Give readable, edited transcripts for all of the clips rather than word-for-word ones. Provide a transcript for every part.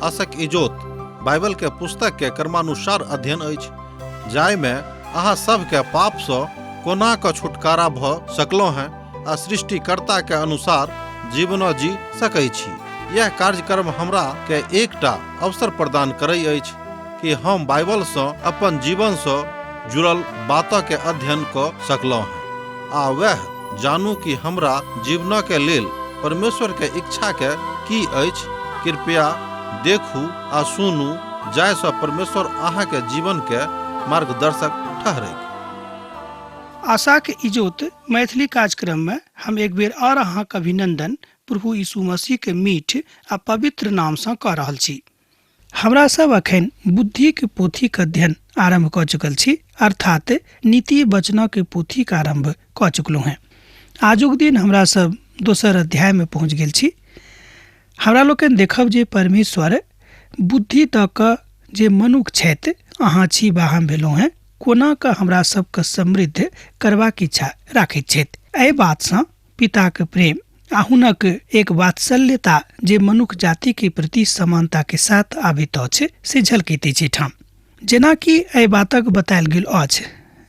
आशक इजोत बाइबल के पुस्तक के क्रमानुसार अध्ययन अछि, जाहिमे अहाँ सबके पापसँ कोना कऽ छुटकारा भऽ सकलहुँ हेँ आ सृष्टिकर्ता के अनुसार जीवनो जी सकै छी। यह कार्यक्रम हमरा के एकटा अवसर प्रदान करै अछि कि हम बाइबलसँ अपन जीवनसँ जुड़ल बातके अध्ययन कऽ सकलहुँ हेँ आ वएह जानू कि हमरा जीवनके लेल परमेश्वरके इच्छाके की अछि। कृपया देखू आ सुनू जाहिसँ परमेश्वर अहाँके जीवनके मार्गदर्शक ठहरैक। आशाक इजोत मैथिली कार्यक्रम में हम एक बेर और अहाँक अभिनंदन प्रभु यीशु मसीह के मीठ आ पवित्र नाम सँ कऽ रहल छी। हमरा सब अखन बुद्धिक पोथीक अध्ययन आरंभ कऽ चुकल छी, अर्थात नीति वचनक पोथीक आरंभ कऽ चुकलहुँ हेँ। आजुक दिन हमरा सब दोसर अध्याय में पहुँच गेल छी। हमरा लोकनि देखब जे परमेश्वर बुद्धि दऽ कऽ जे मनुख छथि, अहाँ छी बा हम भेलहुँ हेँ, कोना कऽ हमरा सबके समृद्ध करबाक इच्छा राखैत छथि। एहि बातसँ पिताक प्रेम आ हुनक एक वात्सल्यता जे मनुख जाति के प्रति समानता के साथ आबैत अछि से झलकैत अछि एहिठाम। जेनाकि एहि बातक बतायल गेल अछि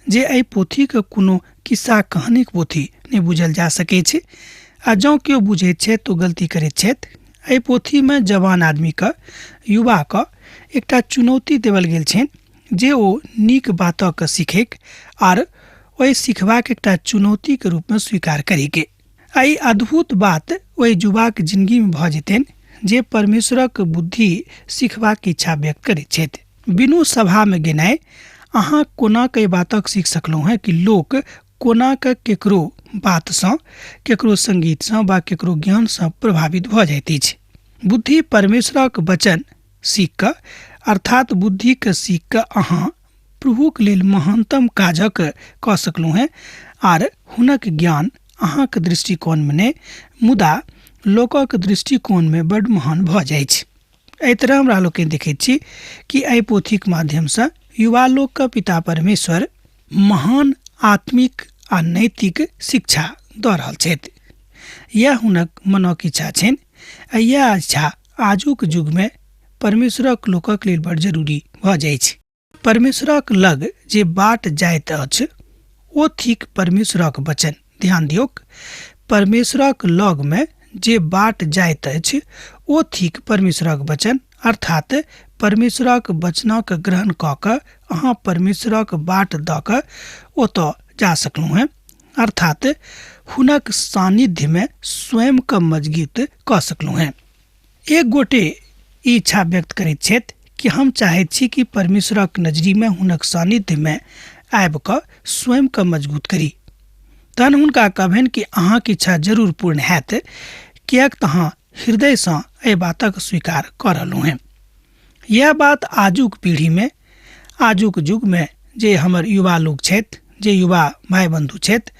जे एहि पोथीके कोनो किस्सा कहानीक पोथी नहि बुझल जा सकैत छै आ जँ केओ बुझैत छथि तऽ ओ गलती करैत छथि। एहि पोथीमे जवान आदमीके, युवाके एकटा चुनौती देवल गेल छनि जे ओ नीक बातके सीखैक आर ओहि सिखबाक एकटा चुनौतीके रूपमे स्वीकार करैके। आ ई अद्भुत बात ओहि युवाक जिनगीमे भऽ जेतनि जे परमेश्वरक बुद्धि सिखबाक इच्छा व्यक्त करैत छथि। बिनु सभामे गेनाइ अहाँ कोना कऽ एहि बातक सीख सकलहुँ हेँ कि लोक कोना कऽ केकरो बातसँ, केकरो संगीतसँ वा केकरो ज्ञानसँ प्रभावित भऽ जाइत अछि। बुद्धि परमेश्वरक वचन सीख कऽ अर्थात बुद्धिके सीख कऽ अहाँ प्रभुक लेल महानतम काजक कऽ सकलहुँ हेँ आर हुनक ज्ञान अहाँक दृष्टिकोणमे नहि मुदा लोकक दृष्टिकोणमे बड्ड महान भऽ जाइछ। एहि तरह हमरा लोकनि देखैत छी कि एहि पोथीक माध्यमसँ युवा लोकके पिता परमेश्वर महान आत्मिक आ नैतिक शिक्षा दऽ रहल छथि। इएह हुनक मनक इच्छा छनि आ इएह इच्छा आजुक युगमे परमेश्वरक लोकक लेल बड़ जरूरी भऽ जाइछ। परमेश्वरक लग जे बाट जाइत अछि ओ थिक परमेश्वरक वचन। ध्यान दियौक, परमेश्वरक लग में जे बाट जाइत अछि ओ थिक परमेश्वरक वचन, अर्थात परमेश्वरक वचनक ग्रहण कऽ कऽ अहाँ परमेश्वरक बाट दऽ कऽ ओतऽ जा सकलहुँ हेँ, अर्थात हुनक सानिध्य में स्वयं के मजगूत कऽ सकलहुँ हेँ। एक गोटे ई इच्छा व्यक्त करैत छथि कि हम चाहैत छी कि परमेश्वरक नजरीमे हुनक सानिध्यमे आबि कऽ स्वयंके मजबूत करी। तहन हुनका कहबनि कि अहाँके इच्छा जरूर पूर्ण हैत, किएक तऽ अहाँ हृदयसँ एहि बातक स्वीकार कऽ रहलहुँ हेँ। इएह बात आजुक पीढ़ीमे, आजुक युगमे जे हमर युवा लोक छथि, जे युवा भाइ बन्धु छथि,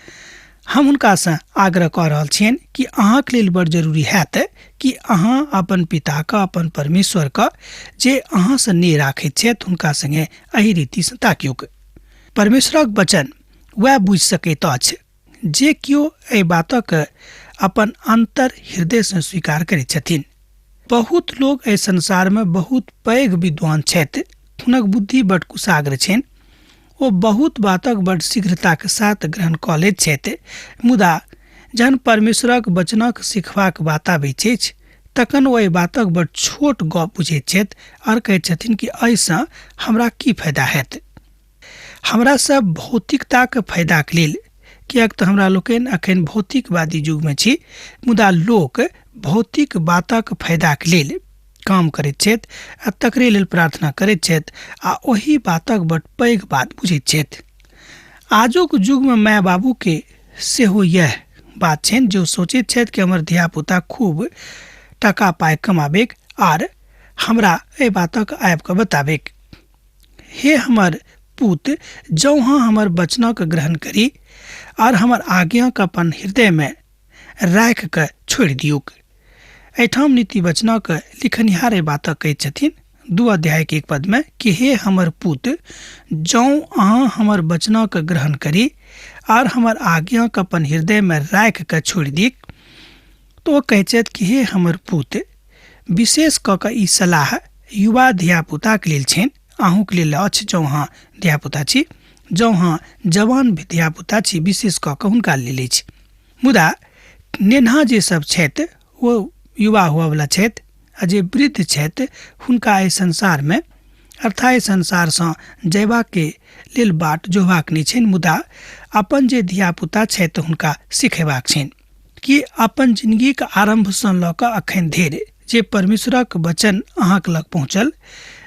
हम हुनकासँ आग्रह कऽ रहल छियनि कि अहाँके लेल बड़ जरूरी हैत कि अहाँ अपन पिताके, अपन परमेश्वरके जे अहाँसँ नेह राखैत छथि हुनका सङ्गे एहि रीतिसँ ताकियौक। परमेश्वरक वचन वएह बुझि सकैत अछि जे केओ एहि बातक अपन अन्तर हृदयसँ स्वीकार करैत छथिन। बहुत लोक एहि संसारमे बहुत पैघ विद्वान छथि, हुनक बुद्धि बड कुशाग्र छनि, ओ बहुत बातक बड शीघ्रताक साथ ग्रहण कऽ लैत छथि, मुदा जहन परमेश्वरक वचनक सिखबाक बात आबैत अछि तखन ओ एहि बातक बड छोट गप बुझैत छथि आओर कहैत छथिन कि एहिसँ हमरा की फायदा हैत। हमरा सब भौतिकताक फायदाक लेल, किएक तऽ हमरा लोकनि अखन भौतिकवादी युगमे छी, मुदा लोक भौतिक बातक फायदाक लेल काम करैत छथि आ तकरे लेल प्रार्थना करैत छथि आ ओहि बातक बड पैघ बात बुझैत छथि। आजुक युगमे माय बाबूके सेहो इएह बात छनि जे ओ सोचैत छथि कि हमर धियापुता खूब टाका पाइ कमाबैक आर हमरा एहि बातक आबि कऽ बताबैक। हे हमर पूत, जौं अहाँ हमर वचनक ग्रहण करी आर हमर आज्ञाक अपन हृदयमे राखि कऽ छोड़ि दियौक। एहिठाम नीति वचनक लिखनिहार एहि बातक कहैत छथिन 2 अध्यायक 1 पदमे कि हे हमर पूत, जौं अहाँ हमर वचनक ग्रहण करी आर हमर आज्ञाक अपन हृदयमे राखि कऽ छोड़ि दिक, तऽ ओ कहैत छथि कि हे हमर पूत, विशेष कऽ कऽ ई सलाह युवा धियापुताके लेल छनि, अहूँके लेल अछि जँ अहाँ धियापुता छी, जँ अहाँ जवान धियापुता छी, विशेष कऽ कऽ हुनका लेल अछि। मुदा नेन्हा जे सब छथि ओ युवा हुअवला छथि आ जे वृद्ध छथि हुनका एहि संसारमे अर्थात एहि संसारसँ जयबाके लेल बाट जोहबाक नहि छनि, मुदा अपन जे धियापुता छथि हुनका सिखेबाक छनि कि अपन जिनगीके आरम्भसँ लऽ कऽ अखन धरि जे परमेश्वरक वचन अहाँके लग पहुँचल,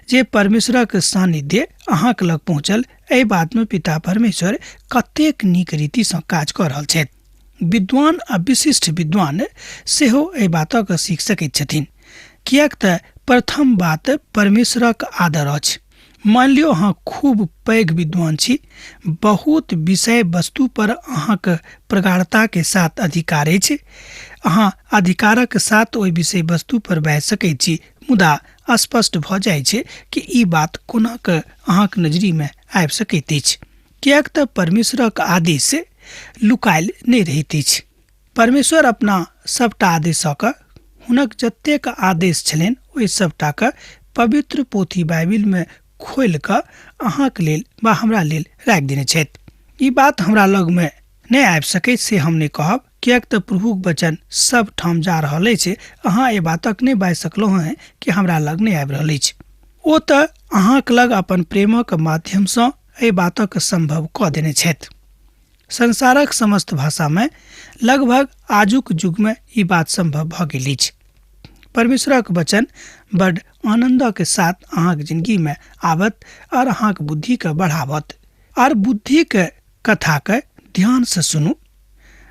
जे परमेश्वरक सानिध्य अहाँके लग पहुँचल, एहि बातमे पिता परमेश्वर कतेक नीक रीतिसँ काज कऽ रहल छथि। विद्वान आ विशिष्ट विद्वान सेहो एहि बातक सीख सकैत छथिन, किएक तऽ प्रथम बात परमेश्वरक आदर अछि। मान लियौ अहाँ खूब पैघ विद्वान छी, बहुत विषय वस्तु पर अहाँके प्रगाढ़ताके साथ अधिकार अछि, अहाँ अधिकारक साथ ओहि विषय वस्तु पर बाजि सकैत छी, मुदा स्पष्ट भऽ जाइ छै कि ई बात कोना कऽ अहाँके नजरिमे आबि सकैत अछि, किएक तऽ परमेश्वरक आदेश लुकायल नहि रहैत अछि। परमेश्वर अपना सबटा आदेशक हुनक जतेक आदेश छलनि ओहि सबटाके पवित्र पोथी बाइबिलमे खोलि कऽ अहाँके लेल वा हमरा लेल राखि देने छथि। ई बात हमरा लगमे नहि आबि सकैत से हम नहि कहब, किएक तऽ प्रभुक वचन सब ठाम जा रहल अछि। अहाँ एहि बातक नहि बाजि सकलहुँ हेँ कि हमरा लग नहि आबि रहल अछि। ओ तऽ अहाँके लग अपन प्रेमक माध्यमसँ एहि बातक सम्भव कऽ देने छथि। संसारक समस्त भाषामे लगभग आजुक युगमे ई बात सम्भव भऽ गेल अछि। परमेश्वरक वचन बड आनन्दक साथ अहाँके जिनगीमे आबत और अहाँके बुद्धिके बढ़ावत। और बुद्धिके कथाके ध्यानसँ सुनू।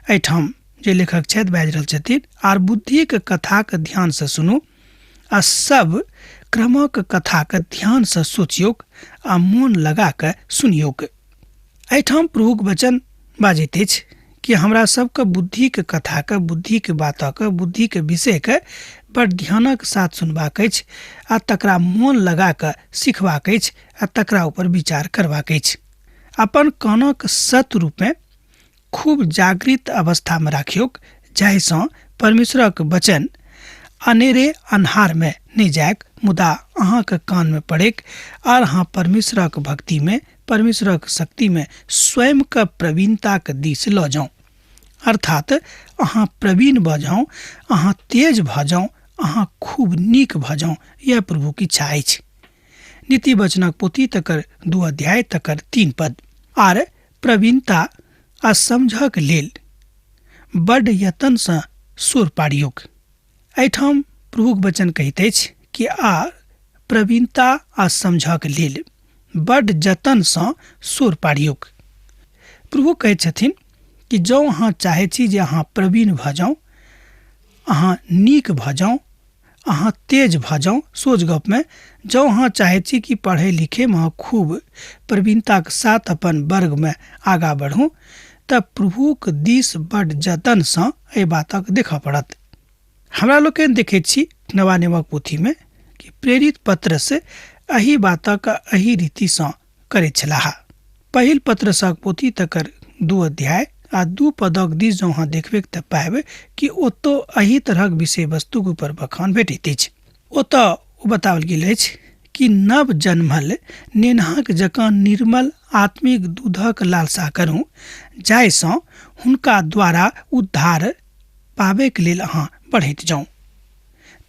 एहिठाम जे लेखक छथि बाजि रहल छथिन, आर बुद्धिके कथाके ध्यानसँ सुनू आ सब क्रमक कथाके ध्यानसँ सोचियौक आ मोन लगा कऽ सुनियौक। एहिठाम प्रभुक वचन बाजैत अछि कि हमरा सबके बुद्धिके कथाके, बुद्धिके बातके, बुद्धिके विषयके बड़ ध्यानक साथ सुनबाक अछि आ तकरा मोन लगा कऽ सिखबाक अछि आ तकरा ऊपर विचार करबाक अछि। अपन कानक सत रूपमे खूब जागृत अवस्थामे राखियौक, जाहिसँ परमेश्वरक वचन अनेरे अन्हारमे नहि जायक, मुदा अहाँके कानमे पड़ैक और अहाँ परमेश्वरक भक्तिमे, परमेश्वरक शक्तिमे स्वयंके प्रवीणताके दिस लऽ जाउ। अर्थात अहाँ प्रवीण भऽ जाउ, अहाँ तेज भऽ जाउ, अहाँ खूब नीक भऽ जाउ, यह प्रभुक इच्छा अछि। नीति वचनक पोथी तकर 2 अध्याय तकर 3 पद। आर प्रवीणता आ समझक लेल बड यत्नसँ सुर पाड़ियौक। एहिठाम प्रभुक वचन कहैत अछि कि आ प्रवीणता आ समझक लेल बड जतनसँ सुर पाड़ियौक। प्रभु कहैत छथिन कि जँ अहाँ चाहै छी जे अहाँ प्रवीण भऽ जाउ, अहाँ नीक भऽ जाउ, अहाँ तेज भऽ जाउ, सोझ गपमे जँ अहाँ चाहै छी कि पढ़ै लिखैमे अहाँ खूब प्रवीणताके साथ अपन वर्गमे आगाँ बढ़ू, तऽ प्रभुक दिस बड जतनसँ एहि बातक देखऽ पड़त। हमरा लोकनि देखैत छी नवा नियमक पोथीमे कि प्रेरित पत्रस एहि बातक एहि रीतिसँ करैत छलाह। पहिल पत्रसक पोथी तकर 2 अध्याय आ 2 पदक दिस जँ अहाँ देखबै तऽ पायब कि ओतऽ एहि तरहक विषय वस्तुक ऊपर बखान भेटैत अछि। ओतऽ ओ बताओल गेल अछि कि नव जन्मल नेन्हाक जकाँ निर्मल आत्मिक दूधक लालसा करू, जाहिसँ हुनका द्वारा उद्धार पाबैके लेल अहाँ बढ़ैत जाउ।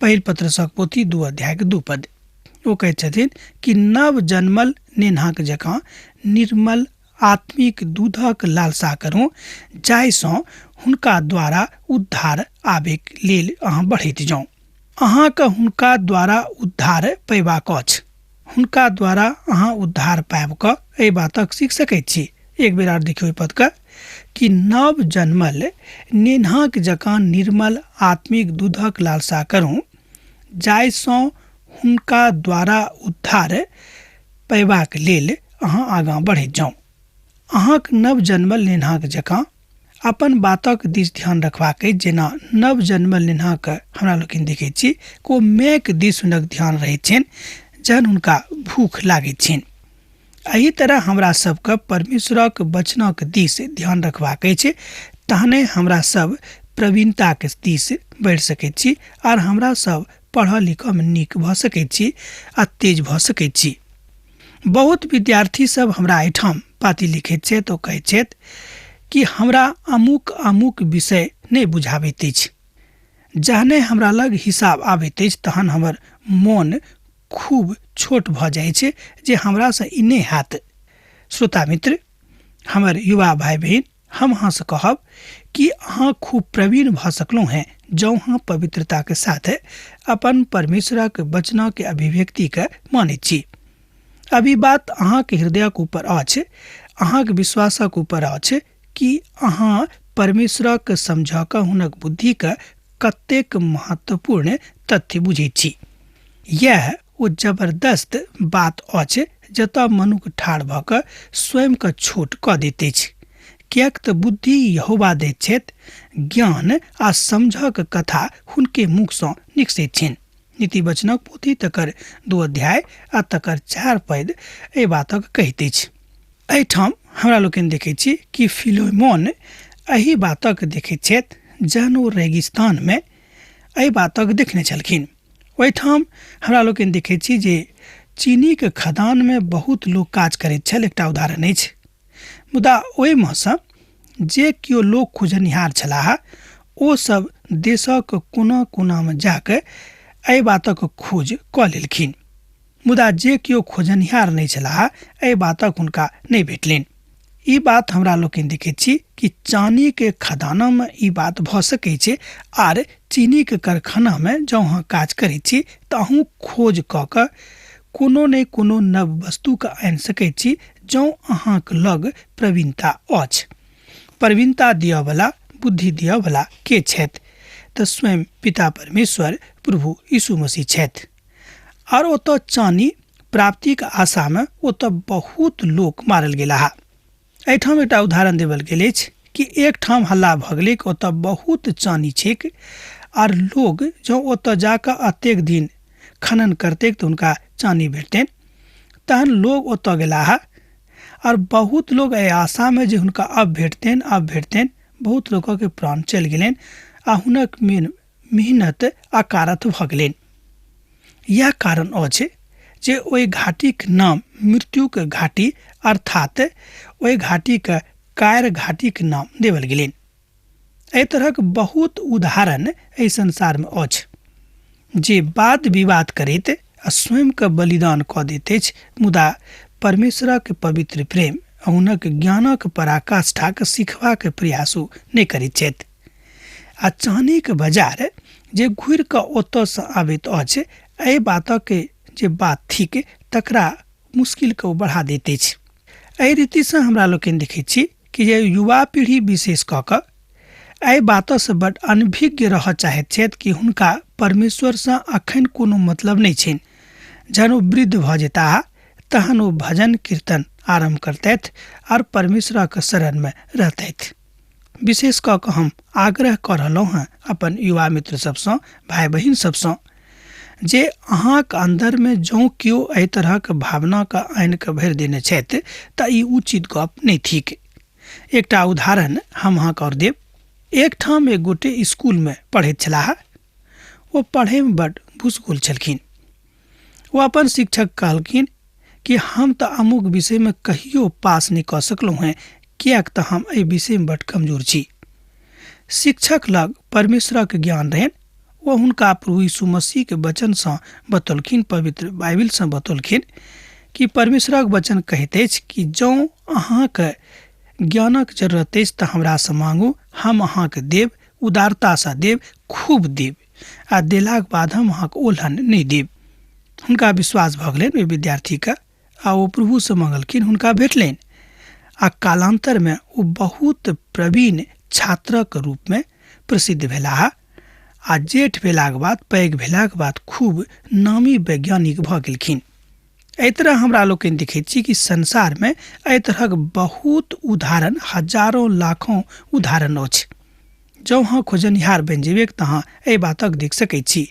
पहिल पत्रसक पोथी 2 अध्यायके 2 पद। ओ कहैत छथिन कि नव जन्मल नेन्हाक जकाँ निर्मल आत्मिक दूधक लालसा करू, जाहिसँ हुनका द्वारा उद्धार आबैके लेल अहाँ बढ़ैत जाउ। अहाँके हुनका द्वारा उद्धार पयबाक अछि। हुनका द्वारा अहाँ उद्धार पाबि कऽ एहि बातक सीख सकैत छी। एक बेर आर देखियौ ओहि पदके कि नव जन्मल नेन्हाक जकाँ निर्मल आत्मिक दूधक लालसा करू, जाहिसँ हुनका द्वारा उद्धार पयबाक लेल अहाँ आगाँ बढ़ैत जाउ। अहाँक नव जन्मल नेन्हाक जकाँ अपन बातक दिस ध्यान रखबाक अछि, जेना नव जन्मल नेन्हाक हमरा लोकनि देखैत छी ओ मायक दिस हुनक ध्यान रहैत छनि जहन हुनका भूख लागैत छनि। एहि तरह हमरा सबके परमेश्वरक वचनक दिस ध्यान रखबाक अछि, तहने हमरा सब प्रवीणताके दिस बढ़ि सकैत छी आर हमरा सब पढ़ऽ लिखऽमे नीक भऽ सकैत छी आ तेज भऽ सकैत छी। बहुत विद्यार्थी सब हमरा एहिठाम पाती लिखैत छथि, ओ कहैत छथि कि हमरा अमुक अमुक विषय नहि बुझाबैत अछि। जहने हमरा लग हिसाब आबैत अछि तहन हमर मोन खूब छोट भऽ जाइ छै जे हमरासँ ई नहि हैत। श्रोता मित्र, हमर युवा भाइ बहिन, हम अहाँसँ कहब कि अहाँ खूब प्रवीण भऽ सकलहुँ हेँ जँ अहाँ पवित्रताके साथ अपन परमेश्वरक वचनके अभिव्यक्तिके मानैत छी। अब ई बात अहाँके हृदयक ऊपर अछि, अहाँके विश्वासक ऊपर अछि कि अहाँ परमेश्वरक समझऽ कऽ हुनक बुद्धिके कतेक महत्वपूर्ण तथ्य बुझैत छी। इएह ओ जबरदस्त बात अछि जतऽ मनुख ठाढ़ भऽ कऽ स्वयंके छोट कऽ दैत अछि, किएक तऽ बुद्धि यहोवा दैत छथि, ज्ञान आ समझक कथा हुनके मुखसँ निकसैत छनि। नीति वचनक पोथी तकर 2 अध्याय आ तकर 4 पद एहि बातक कहैत अछि। एहिठाम हमरा लोकनि देखैत छी कि फिलोमोन एहि बातक देखैत छथि जहन ओ रेगिस्तानमे एहि बातक देखने छलखिन। ओहिठाम हमरा लोकनि देखैत छी जे चीनीके खदानमे बहुत लोक काज करैत छल, एकटा उदाहरण अछि। मुदा ओहिमे सँ जे केओ लोक खोजनिहार छलाह ओ सब देशक कोना कोनामे जाकऽ एहि बातक खोज कऽ लेलखिन, मुदा जे केओ खोजनिहार नहि छलाह एहि बातक हुनका नहि भेटलनि। ई बात हमरा लोकनि देखैत छी कि चानीके खदानमे ई बात भऽ सकै छै आर चीनीके कारखानामे जँ अहाँ काज करै छी तऽ अहूँ खोज कऽ कऽ कोनो ने कोनो नव वस्तुके आनि सकै छी जँ अहाँके लग प्रवीणता अछि। प्रवीणता दिअवला, बुद्धि दिअवला के छथि? तऽ स्वयं पिता परमेश्वर प्रभु यीशु मसीह छथि। आर ओतऽ चानी प्राप्तिक आशामे ओतऽ बहुत लोक मारल गेलाह। एहिठाम एकटा उदाहरण देवल गेल अछि कि एकठाम हल्ला भऽ गेलैक, ओतऽ बहुत चानी छैक आर लोग जँ ओतऽ जाकऽ अतेक दिन खनन करतैक तऽ हुनका चानी भेटतनि। तहन लोग ओतऽ गेलाह आर बहुत लोग एहि आशामे जे हुनका अब भेटतनि, अब भेटतनि, बहुत लोकके प्राण चलि गेलनि आ हुनक मेहनत अकारथ भऽ गेलनि। इएह कारण अछि जे ओहि घाटीक नाम मृत्युक घाटी अर्थात ओहि घाटीके कायर घाटीक नाम देवल गेलनि। एहि तरहक बहुत उदाहरण एहि संसारमे अछि जे वाद विवाद करैत आ स्वयंके बलिदान कऽ दैत अछि, मुदा परमेश्वरक पवित्र प्रेम आ हुनक ज्ञानक पराकाष्ठाके सिखबाक प्रयास ओ नहि करैत छथि। आ चानीक बाजार जे घुरि कऽ ओतऽसँ आबैत अछि एहि बातक जे बात थिक तकरा मुश्किलके ओ बढ़ा दैत अछि। एहि रीतिसँ हमरा लोकनि देखैत छी कि जे युवा पीढ़ी विशेष कऽ कऽ एहि बातसँ बड अनभिज्ञ रहऽ चाहैत छथि कि हुनका परमेश्वरसँ अखन कोनो मतलब नहि छनि। जहन ओ वृद्ध भऽ जेताह तहन ओ भजन कीर्तन आरम्भ करतथि आर परमेश्वरक शरणमे रहतथि। विशेष कऽ कऽ हम आग्रह कऽ रहलहुँ हेँ अपन युवा मित्र सबसँ, भाय बहिन सबसँ, जे अहाँके अन्दरमे जँ केओ एहि तरहक भावनाके आनि कऽ भरि देने छथि तऽ ई उचित गप नहि थिक। एकटा उदाहरण हम अहाँके आओर देब। एकठाम एक गोटे इसकुलमे पढ़ैत छलाह। ओ पढ़ैमे बड्ड भुसगोल छलखिन। ओ अपन शिक्षक कहलखिन कि हम तऽ अमुक विषयमे कहियो पास नहि कऽ सकलहुँ हेँ, किएक तऽ हम एहि विषयमे बड्ड कमजोर छी। शिक्षक लग परमेश्वरक ज्ञान रहनि। ओ हुनका प्रभु यीशु मसीहके वचनसँ बतौलखिन, पवित्र बाइबिलसँ बतौलखिन कि परमेश्वरक वचन कहैत अछि कि जँ अहाँके ज्ञानक जरूरत अछि तऽ हमरासँ मांगू, हम अहाँके देब, उदारतासँ देब, खूब देब आ देलाक बाद हम अहाँके ओलहन नहि देब। हुनका विश्वास भऽ गेलनि ओहि विद्यार्थीके आ ओ प्रभुसँ मंगलखिन, हुनका भेटलनि आ कालान्तरमे ओ बहुत प्रवीण छात्रक रूपमे प्रसिद्ध भेलाह आ जेठ भेलाक बाद, पैघ भेलाक बाद खूब नामी वैज्ञानिक भऽ गेलखिन। एहि तरह हमरा लोकनि देखैत छी कि संसारमे एहि तरहक बहुत उदाहरण, हजारों लाखों उदाहरण अछि। जँ अहाँ खोजनिहार बनि जेबैक तऽ अहाँ एहि बातक देख सकैत छी।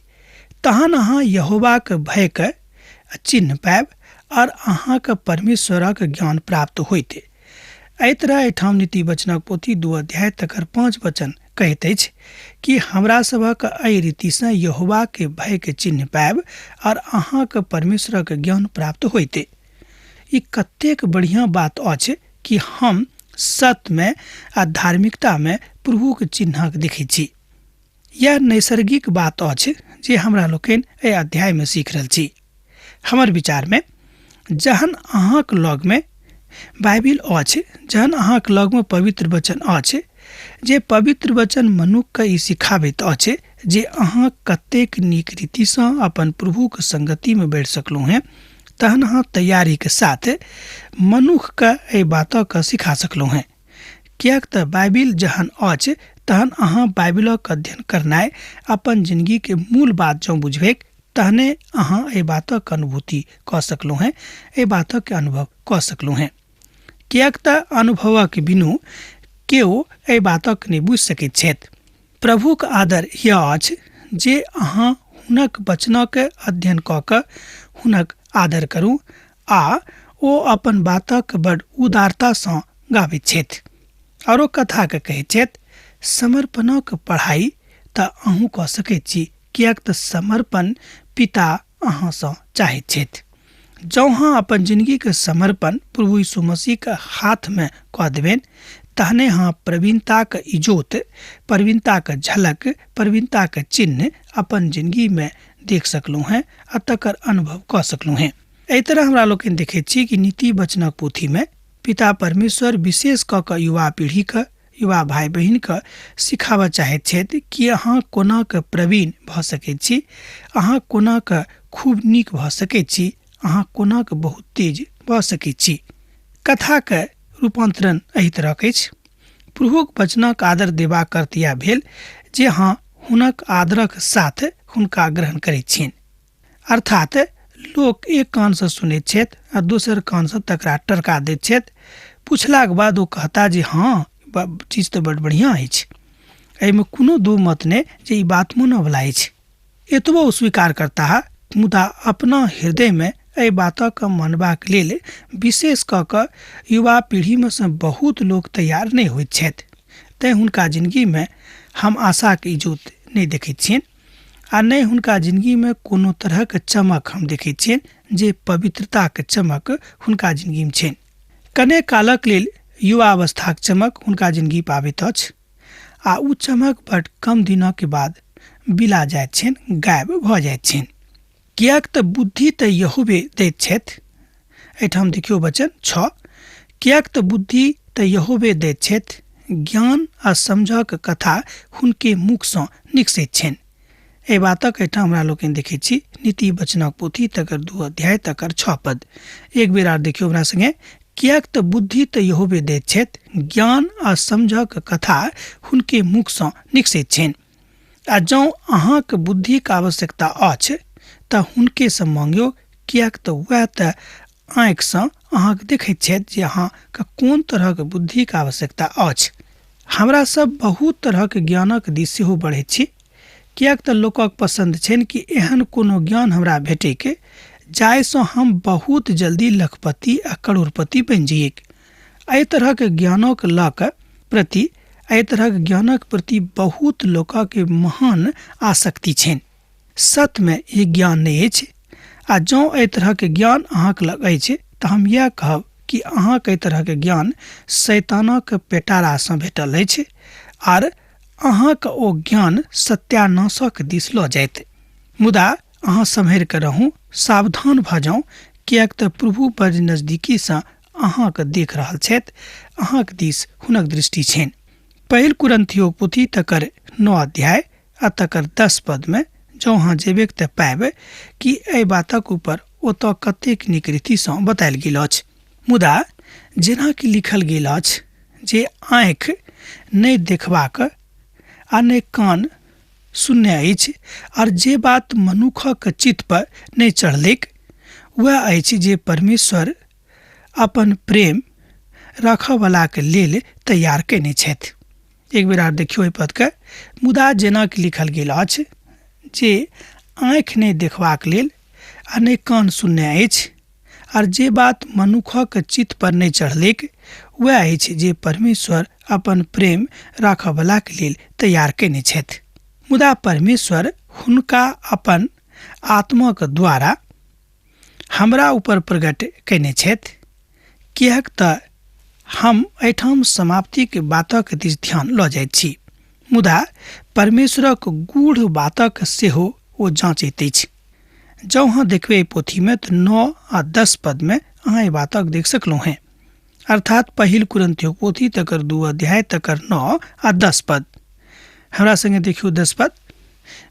तहन अहाँ यहोवाक भयके चिन्ह पायब और अहाँके परमेश्वरक ज्ञान प्राप्त होइत। एहि तरह एहिठाम नीति वचनक पोथी 2 अध्याय तकर 5 वचन कहैत अछि कि हमरा सभक एहि रीतिसँ यहोवाके भयके चिन्ह पायब और अहाँके परमेश्वरक ज्ञान प्राप्त होइते। ई कतेक बढ़िआँ बात अछि कि हम सत्यमे आ धार्मिकतामे प्रभुके चिन्हक देखैत छी। यह नैसर्गिक बात अछि जे हमरा लोकनि एहि अध्यायमे सीख रहल छी। हमर विचारमे जहन अहाँक लगमे बाइबिल अछि, जहन अहाँक लगमे पवित्र वचन अछि, जे पवित्र वचन मनुक्खके ई सिखाबैत अछि जे अहाँ कतेक नीक रीतिसँ अपन प्रभुके संगतिमे बढ़ि सकलहुँ हेँ, तहन अहाँ तैयारीके साथ मनुक्खके एहि बातके सिखा सकलहुँ हेँ। किएक तऽ बाइबिल जहन अछि तहन अहाँ बाइबिलक अध्ययन करनाइ अपन जिंदगीके मूल बात जँ बुझबैक तहने अहाँ एहि बातक अनुभूति कऽ सकलहुँ हेँ, एहि बातक अनुभव कऽ सकलहुँ हेँ। किएक तऽ अनुभवक बिनु केओ एहि बातक नहि बुझि सकैत छथि। प्रभुक आदर यह अछि जे अहाँ हुनक वचनक अध्ययन कऽ कऽ हुनक आदर करू आ ओ अपन बातक बड़ उदारतासँ गाबैत छथि। आरो कथाके कहैत छथि, समर्पणक पढ़ाइ तऽ अहूँ कऽ सकैत छी, किएक तऽ समर्पण पिता अहाँसँ चाहैत छथि। जँ अहाँ अपन जिंदगीके समर्पण प्रभु यीशु मसीहके हाथमे कऽ देबनि तहने अहाँ प्रवीणताके इजोत, प्रवीणताके झलक, प्रवीणताके चिन्ह अपन जिंदगीमे देख सकलहुँ हेँ आ तकर अनुभव कऽ सकलहुँ हेँ। एहि तरह हमरा लोकनि देखैत छी कि नीति वचनक पोथीमे पिता परमेश्वर विशेष कऽ कऽ युवा पीढ़ीके, युवा भाइ बहिनके सिखाबऽ चाहैत छथि कि अहाँ कोना कऽ प्रवीण भऽ सकैत छी, अहाँ कोना कऽ खूब नीक भऽ सकैत छी, अहाँ कोना कऽ बहुत तेज भऽ सकैत छी। कथाके रूपान्तरण एहि तरहक अछि। प्रभुक वचनक आदर देबाक अर्थ इएह भेल जे अहाँ हुनक आदरक साथ हुनका ग्रहण करैत छियनि। अर्थात लोक एक कानसँ सुनैत छथि आ दोसर कानसँ तकरा टरका दैत छथि। पुछलाक बाद ओ कहता जे हँ, चीज तऽ बड़ बढ़िआँ अछि, एहिमे कोनो दू मत नहि जे ई बात मानऽवला अछि। एतबो ओ स्वीकार करताह, मुदा अपना हृदयमे एहि बातक मानबाक लेल विशेष कऽ कऽ युवा पीढ़ीमे सँ बहुत लोक तैयार नहि होइत छथि। तैँ हुनका जिनगीमे हम आशाके इजोत नहि देखैत छियनि आ नहि हुनका जिनगीमे कोनो तरहक चमक हम देखैत छियनि जे पवित्रताके चमक हुनका जिनगीमे छनि। कने कालक लेल युवा अवस्थाक चमक हुनका जिनगी पाबैत अछि आ ओ चमक बड कम दिनक बाद बिला जाइत छनि, गायब भऽ जाइत छनि। किएक तऽ बुद्धि तऽ यहोवे दैत छथि। एहिठाम देखियौ वचन 6, किएक तऽ बुद्धि तऽ यहोवे दैत छथि, ज्ञान आ समझक कथा हुनके मुखसँ निकसैत छनि। एहि बातक एहिठाम हमरा लोकनि देखैत छी नीति वचनक पोथी तकर 2 अध्याय तकर 6 पद। एक बेर आर देखियौ हमरा संगे, किएक तऽ बुद्धि तऽ यहोवे दैत छथि, ज्ञान आ समझक कथा हुनके मुखसँ निकसैत छनि। आ जँ अहाँके बुद्धिके आवश्यकता अछि तऽ हुनकेसँ मांगियौ, किएक तऽ वएह तऽ आँखिसँ अहाँके देखैत छथि जे अहाँके कोन तरहक बुद्धिके आवश्यकता अछि। हमरा सब बहुत तरहक ज्ञानक दिस सेहो बढ़ैत छी, किएक तऽ लोकक पसन्द छनि कि एहन कोनो ज्ञान हमरा भेटैके जाहिसँ हम बहुत जल्दी लखपति आ करोड़पति बनि जइऐक। एहि तरहक ज्ञानक लऽ कऽ प्रति एहि तरहक ज्ञानक प्रति बहुत लोकक महान आसक्ति छनि। सत्यमे ई ज्ञान नहि अछि आ जँ एहि तरहक ज्ञान अहाँक लग अछि तऽ हम इएह कहब कि अहाँके एहि तरहक ज्ञान शैतानक पेटारासँ भेटल अछि आर अहाँके ओ ज्ञान सत्यानाशक दिस लऽ जायत। मुदा अहाँ सम्हरि कऽ रहू, सावधान भऽ जाउ, किएक तऽ प्रभु बड़ नजदीकीसँ अहाँके देख रहल छथि, अहाँके दिस हुनक दृष्टि छनि। पहिल कुरिन्थियोक पोथी तकर 9 अध्याय आ तकर 10 पदमे जँ अहाँ जेबेक तऽ पायब कि एहि बातक ऊपर ओतऽ कतेक नीक रीतिसँ बतायल गेल अछि। मुदा जेना कि लिखल गेल अछि जे आँखि नहि देखबाक आ नहि कान सुनने अछि आर जे बात मनुखक चित्त पर नहि चढ़लैक वएह अछि जे परमेश्वर अपन प्रेम राखऽवलाके लेल तैयार कयने छथि। एक बेर आर देखियौ एहि पदके, मुदा जेना कि लिखल गेल अछि जे आँखि नहि देखबाक लेल आ नहि कान सुनने अछि आर जे बात मनुखक चित्त पर नहि चढ़लैक वएह अछि जे परमेश्वर अपन प्रेम राखयवलाके लेल तैयार कयने छथि। मुदा परमेश्वर हुनका अपन आत्माक द्वारा हमरा ऊपर प्रकट कयने छथि, किएक तऽ हम एहिठाम समाप्तिके बातक दिस ध्यान लऽ जाइत छी, मुदा परमेश्वरक गूढ़ बातक सेहो ओ जाँचैत अछि। जँ अहाँ देखबै एहि पोथीमे तऽ 9 आ 10 पदमे अहाँ एहि बातक देख सकलहुँ हेँ, अर्थात पहिल कुरिन्थियोक पोथी तकर 2 अध्याय तकर 9 आ 10 पद। हमरा संगे देखियौ 10 पद।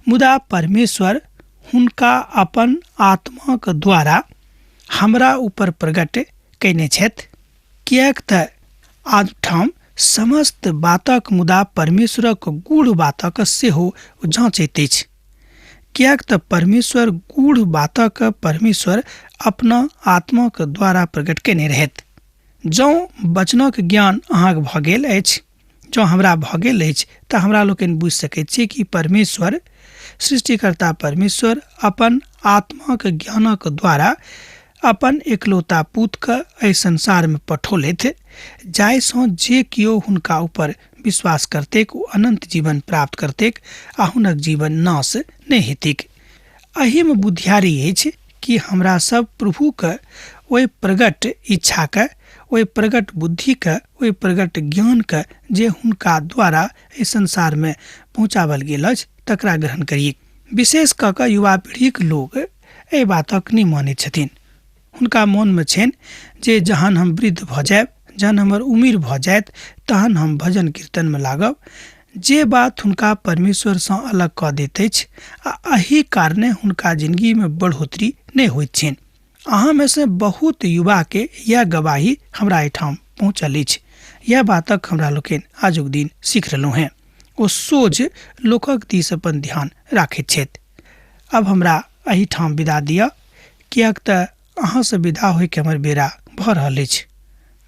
मुदा परमेश्वर हुनका अपन आत्माक द्वारा हमरा ऊपर प्रकट कयने छथि, किएक तऽ आठाम समस्त बातक मुदा परमेश्वरक गूढ़ बातक सेहो जाँचैत अछि, किएक तऽ परमेश्वर गूढ़ बातक परमेश्वर अपना आत्माक द्वारा प्रकट कयने रहथि। जँ वचनक ज्ञान अहाँके भऽ गेल अछि, जँ हमरा भऽ गेल अछि, तऽ हमरा लोकनि बुझि सकैत छी कि परमेश्वर सृष्टिकर्ता परमेश्वर अपन आत्माक ज्ञानक द्वारा अपन एकलौता पुतके एहि संसारमे पठौलथि, जाहिसँ जे केओ हुनका ऊपर विश्वास करतैक ओ अनन्त जीवन प्राप्त करतैक आ हुनक जीवन नाश नहि हेतैक। एहिमे बुद्धियारी अछि कि हमरा सब प्रभुके ओहि प्रगट इच्छाके, ओहि प्रगट बुद्धिके, ओहि प्रगट ज्ञानके जे हुनका द्वारा एहि संसारमे पहुँचाओल गेल अछि तकरा ग्रहण करी। विशेष कऽ कऽ युवा पीढ़ीके लोक एहि बातक नहि मानैत छथिन। हुनका मोनमे छनि जे जहन हम वृद्ध भऽ जायब, जहन हमर उमिर भऽ जायत, तहन हम भजन कीर्तनमे लागब। जे बात हुनका परमेश्वरसँ अलग कऽ दैत अछि आ एहि कारणे हुनका जिनगीमे बढ़ोतरी नहि होइत छनि। अहाँमे से बहुत युवाके इएह गवाही हमरा एहिठाम पहुँचल अछि। इएह बातक हमरा लोकनि आजुक दिन सीख रहलहुँ हेँ। ओ सोझ लोकक दिस अपन ध्यान राखैत छथि। अब हमरा एहिठाम विदा दिअ, किएक तऽ अहाँसँ विदा होइके हमर बेरा भऽ रहल अछि।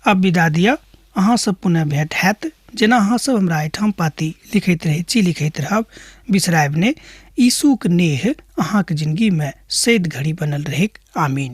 अब विदा दिअ, अहाँसँ पुनः भेंट हैत। जेना अहाँ सब हमरा एहिठाम पाती लिखैत रहै छी, लिखैत रहब, बिसरायब नहि। यीशुक नेह अहाँके जिनगीमे सैद घड़ी बनल रहैक। आमीन।